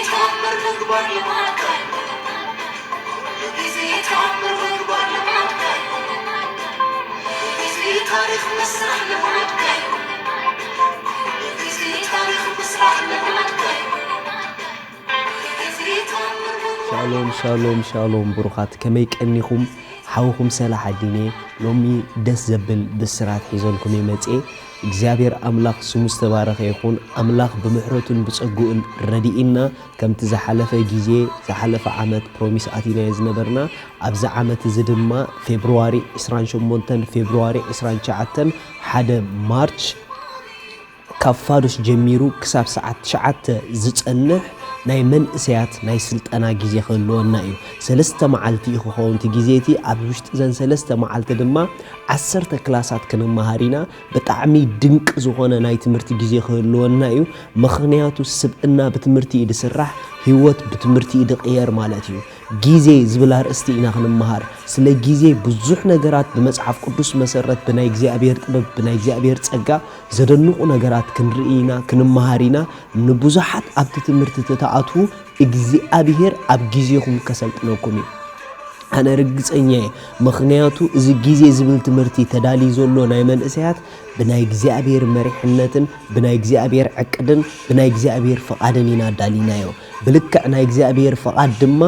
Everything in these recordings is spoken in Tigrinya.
ተኣምር ምግባር ልማድካ እዩ። ኩሉ ግዜ ተኣምር ምግባር ልማድካ እዩ። ኩሉ ግዜ ታሪኽ ምስራሕ ልማድካ እዩ። ኩሉ ግዜ ታሪኽ ምስራሕ ልማድካ እዩ። ኩሉ ግዜ ተኣምር ምግባር ሻሎም ሻሎም ሻሎም ብሩኻት፣ ከመይ ቀኒኹም? ሓውኹም ሰላሕ ኣዲነ ሎሚ ደስ ዘብል ብስራት ሒዘልኩም እየ መፅኤ። እግዚኣብሔር ኣምላኽ ስሙ ዝተባረኸ ይኹን። ኣምላኽ ብምሕረቱን ብጸግኡን ረድኢና፣ ከምቲ ዝሓለፈ ግዜ ዝሓለፈ ዓመት ፕሮሚስ ኣቲናዮ ዝነበርና ኣብዚ ዓመት እዚ ድማ ፌብርዋሪ ዕስራን ሸሞንተን ፌብርዋሪ ዕስራን ትሽዓተን ሓደ ማርች ካብ ፋዱስ ጀሚሩ ክሳብ ሰዓት ትሽዓተ ዝጸንሕ ናይ መንእሰያት ናይ ስልጠና ግዜ ክህልወና እዩ። ሰለስተ መዓልቲ እዩ ክኸውን እቲ ግዜ እቲ። ኣብ ውሽጢ እዘን ሰለስተ መዓልቲ ድማ ዓሰርተ ክላሳት ክንመሃር ኢና። ብጣዕሚ ድንቂ ዝኾነ ናይ ትምህርቲ ግዜ ክህልወና እዩ። ምኽንያቱ ስብእና ብትምህርቲ እዩ ዝስራሕ፣ ህይወት ብትምህርቲ እዩ ዝቕየር ማለት እዩ። ግዜ ዝብል ኣርእስቲ ኢና ክንመሃር። ስለ ግዜ ብዙሕ ነገራት ብመጽሓፍ ቅዱስ መሰረት ብናይ እግዚኣብሔር ጥበብ ብናይ እግዚኣብሔር ጸጋ ዘደንቑ ነገራት ክንርኢ ኢና፣ ክንመሃር ኢና። ንብዙሓት ኣብቲ ትምህርቲ ተተኣትዉ እግዚኣብሔር ኣብ ግዜኹም ከሰልጥነኩም እዩ። ኣነ ርግጸኛ እየ፣ ምኽንያቱ እዚ ግዜ ዝብል ትምህርቲ ተዳልዩ ዘሎ ናይ መንእሰያት ብናይ እግዚኣብሔር መሪሕነትን ብናይ እግዚኣብሔር ዕቅድን ብናይ እግዚኣብሔር ፍቓድን ኢና ኣዳሊናዮ። ብልክዕ ናይ እግዚኣብሔር ፍቓድ ድማ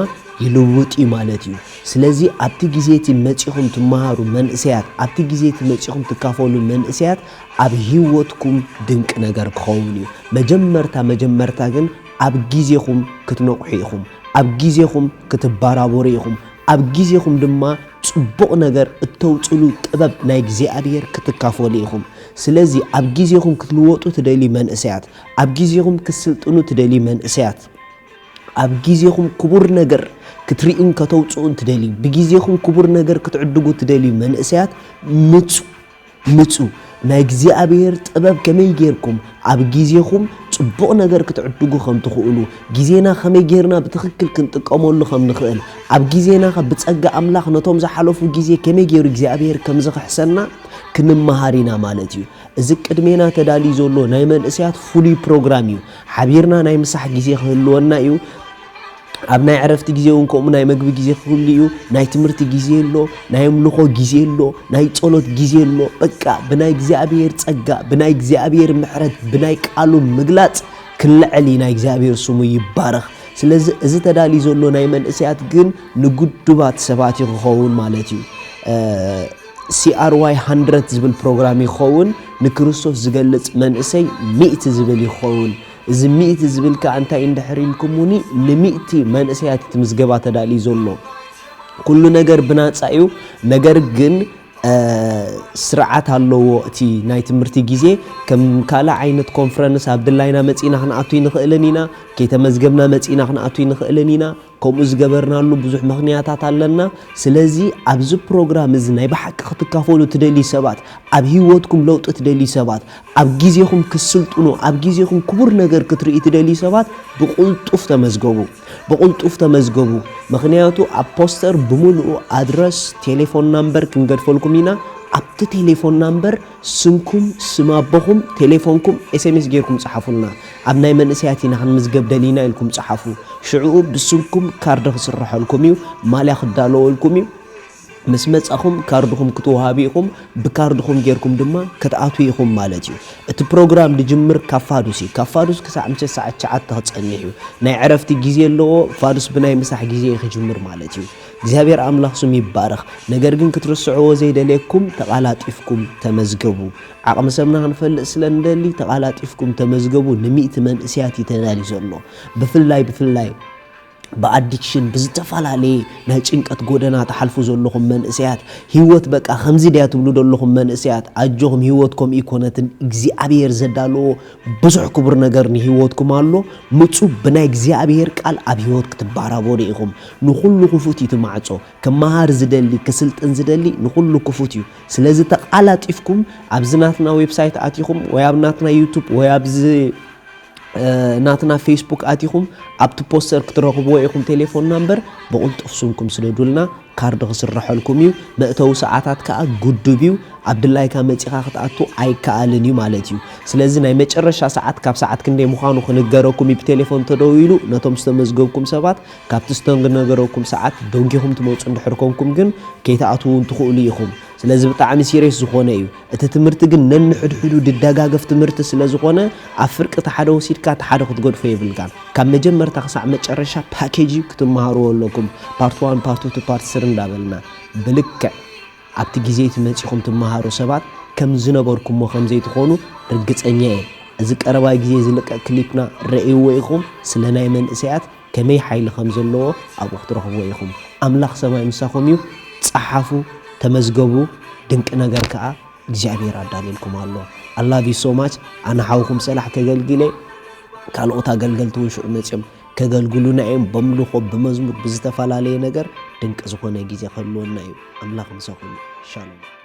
ይልውጥ እዩ ማለት እዩ። ስለዚ ኣብቲ ግዜ እቲ መጺኹም ትመሃሩ መንእሰያት፣ ኣብቲ ግዜ እቲ መጺኹም ትካፈሉ መንእሰያት ኣብ ህይወትኩም ድንቂ ነገር ክኸውን እዩ። መጀመርታ መጀመርታ ግን ኣብ ግዜኹም ክትነቕሑ ኢኹም። ኣብ ግዜኹም ክትበራበሩ ኢኹም። ኣብ ግዜኹም ድማ ጽቡቕ ነገር እተውጽሉ ጥበብ ናይ እግዚኣብሔር ክትካፈሉ ኢኹም። ስለዚ ኣብ ግዜኹም ክትልወጡ ትደልዩ መንእሰያት፣ ኣብ ግዜኹም ክትስልጥኑ ትደልዩ መንእሰያት፣ ኣብ ግዜኹም ክቡር ነገር ክትርእዩን ከተውጽኡን ትደልዩ፣ ብግዜኹም ክቡር ነገር ክትዕድጉ ትደልዩ መንእሰያት ምጹ ምጹ። ናይ እግዚኣብሔር ጥበብ ከመይ ጌርኩም ኣብ ግዜኹም ጽቡቕ ነገር ክትዕድጉ ከም ትኽእሉ፣ ግዜና ከመይ ጌርና ብትኽክል ክንጥቀመሉ ከም ንኽእል፣ ኣብ ግዜና ከ ብጸጋ ኣምላኽ ነቶም ዝሓለፉ ግዜ ከመይ ጌሩ እግዚኣብሔር ከም ዝኽሕሰና ክንመሃር ኢና ማለት እዩ። እዚ ቅድሜና ተዳልዩ ዘሎ ናይ መንእሰያት ፍሉይ ፕሮግራም እዩ። ሓቢርና ናይ ምሳሕ ግዜ ክህልወና እዩ። ኣብ ናይ ዕረፍቲ ግዜ እውን ከምኡ ናይ መግቢ ግዜ ክህሉ እዩ። ናይ ትምህርቲ ግዜ ኣሎ፣ ናይ ኣምልኾ ግዜ ኣሎ፣ ናይ ጸሎት ግዜ ኣሎ። በቃ ብናይ እግዚኣብሔር ጸጋ፣ ብናይ እግዚኣብሔር ምሕረት፣ ብናይ ቃሉ ምግላጽ ክልዕል እዩ። ናይ እግዚኣብሔር ስሙ ይባረኽ። ስለዚ እዚ ተዳልዩ ዘሎ ናይ መንእሰያት ግን ንግዱባት ሰባት እዩ ክኸውን ማለት እዩ። እ፣ ሲ ኣር ዋይ ሃንድረድ ዝብል ፕሮግራም ይኸውን። ንክርስቶስ ዝገልጽ መንእሰይ ሚእቲ ዝብል ይኸውን። እዚ ሚእቲ ዝብል ከኣ እንታይ እንድሕር ኢልኩምኒ፣ ንሚእቲ መንእሰያት እቲ ምዝገባ ተዳልዩ ዘሎ። ኩሉ ነገር ብናጻ እዩ። ነገር ግን፣ እ፣ ስርዓት ኣለዎ። እቲ ናይ ትምህርቲ ግዜ ከም ካልእ ዓይነት ኮንፈረንስ ኣብ ድላይና መጺእና ክንኣቱ ይንኽእልን ኢና፣ ከይተመዝገብና መጺእና ክንኣቱ ይንኽእልን ኢና። ከምኡ ዝገበርናሉ ብዙሕ ምኽንያታት ኣለና። ስለዚ ኣብዚ ፕሮግራም እዚ ናይ ብሓቂ ክትካፈሉ ትደልዩ ሰባት፣ ኣብ ህይወትኩም ለውጢ ትደልዩ ሰባት፣ ኣብ ግዜኹም ክትስልጥኑ፣ ኣብ ግዜኹም ክቡር ነገር ክትርእዩ ትደልዩ ሰባት ብቕልጡፍ ተመዝገቡ። ብቕልጡፍ ተመዝገቡ። ምኽንያቱ ኣብ ፖስተር ብምሉኡ ኣድረስ፣ ቴሌፎን ናምበር ክንገድፈልኩም ኢና። ኣብቲ ቴሌፎን ናምበር ስምኩም፣ ስም ኣቦኹም፣ ቴሌፎንኩም ኤስ ኤም ኤስ ጌርኩም ጸሓፉልና። ኣብ ናይ መንእሰያት ኢና ክንምዝገብ ደሊና ኢልኩም ጸሓፉ። ሽዕኡ ብስምኩም ካርድ ክስረሐልኩም እዩ፣ ማልያ ክዳለወልኩም እዩ። ምስ መጻኹም ካርድኹም ክትወሃቡ ኢኹም፣ ብካርድኹም ጌርኩም ድማ ክትኣትዉ ኢኹም ማለት እዩ። እቲ ፕሮግራም ዝጅምር ካብ ፋዱስ እዩ። ካብ ፋዱስ ክሳዕ ምሸት ሰዓት ትሽዓተ ክጸንሕ እዩ። ናይ ዕረፍቲ ግዜ ኣለዎ። ፋዱስ ብናይ ምሳሕ ግዜ እዩ ክጅምር ማለት እዩ። እግዚኣብሔር ኣምላኽ ስሙ ይባረኽ። ነገር ግን ክትርስዕዎ ዘይደልየኩም ተቓላጢፍኩም ተመዝገቡ። ዓቕሚ ሰብና ክንፈልጥ ስለ ንደሊ ተቓላጢፍኩም ተመዝገቡ። ንሚእቲ መንእሰያት እዩ ተዳልዩ ዘሎ። ብፍላይ ብፍላይ ብኣዲክሽን ብዝተፈላለየ ናይ ጭንቀት ጎደና ትሓልፉ ዘለኹም መንእሰያት፣ ህይወት በቃ ከምዚ ድያ ትብሉ ዘለኹም መንእሰያት፣ ኣጆኹም፣ ህይወት ከምኡ ይኮነትን እግዚኣብሔር ዘዳለዎ ብዙሕ ክቡር ነገር ንህይወትኩም ኣሎ። ምጹ ብናይ እግዚኣብሔር ቃል ኣብ ህይወት ክትባራበሩ ኢኹም። ንኹሉ ክፉት እዩ እቲ ማዕጾ። ክመሃር ዝደሊ፣ ክስልጥን ዝደሊ ንኹሉ ክፉት እዩ። ስለዚ ተቓላጢፍኩም ኣብዚ ናትና ዌብሳይት ኣቲኹም ወይ ኣብ ናትና ዩቱብ ወይ ኣብዚ ናትና ፌስቡክ ኣቲኹም ኣብቲ ፖስተር ክትረኽብዎ ኢኹም ቴሌፎን ናምበር። ብቕልጡፍ ስምኩም ስደዱልና፣ ካርድ ክስረሐልኩም እዩ። መእተዊ ሰዓታት ከዓ ግዱብ እዩ። ኣብ ድላይካ መፂኻ ክትኣቱ ኣይከኣልን እዩ ማለት እዩ። ስለዚ ናይ መጨረሻ ሰዓት ካብ ሰዓት ክንደይ ምዃኑ ክንገረኩም እዩ። ብቴሌፎን ተደዊሉ ነቶም ዝተመዝገብኩም ሰባት ካብቲ ዝተነገረኩም ሰዓት ደንጊኹም ትመፁ እንድሕር ኮንኩም ግን ከይትኣትዉ እውን ትኽእሉ ኢኹም። ስለዚ ብጣዕሚ ሲሪየስ ዝኾነ እዩ። እቲ ትምህርቲ ግን ነንሕድሕዱ ድደጋገፍ ትምህርቲ ስለ ዝኾነ ኣብ ፍርቂ እቲ ሓደ ወሲድካ እቲ ሓደ ክትገድፎ የብልካን። ካብ መጀመርታ ክሳዕ መጨረሻ ፓኬጅ እዩ ክትመሃርዎ ኣለኩም። ፓርት ዋን፣ ፓርት ቱ፣ ፓርት ስሪ እንዳበልና ብልክዕ ኣብቲ ግዜ እቲ መጺኹም ትመሃሩ ሰባት ከም ዝነበርኩሞ ከም ዘይትኾኑ ርግጸኛ እየ። እዚ ቀረባይ ግዜ ዝልቀቕ ክሊፕና ረእይዎ ኢኹም። ስለ ናይ መንእሰያት ከመይ ሓይሊ ከም ዘለዎ ኣብኡ ክትረኽብዎ ኢኹም። ኣምላኽ ሰማይ ምሳኹም እዩ። ጸሓፉ፣ ተመዝገቡ። ድንቂ ነገር ከኣ እግዚኣብሔር ኣዳልየልኩም ኣሎ። I love you so much። ኣነ ሓውኹም ሰላሕ ከገልግለ ካልኦት ኣገልገልቲ እውን ሽዑ መጺኦም ከገልግሉና እዮም። በምልኾ፣ ብመዝሙር፣ ብዝተፈላለየ ነገር ድንቂ ዝኾነ ግዜ ክህልወና እዩ። ኣምላኽ ምሳኹም እዩ። ሻሎም።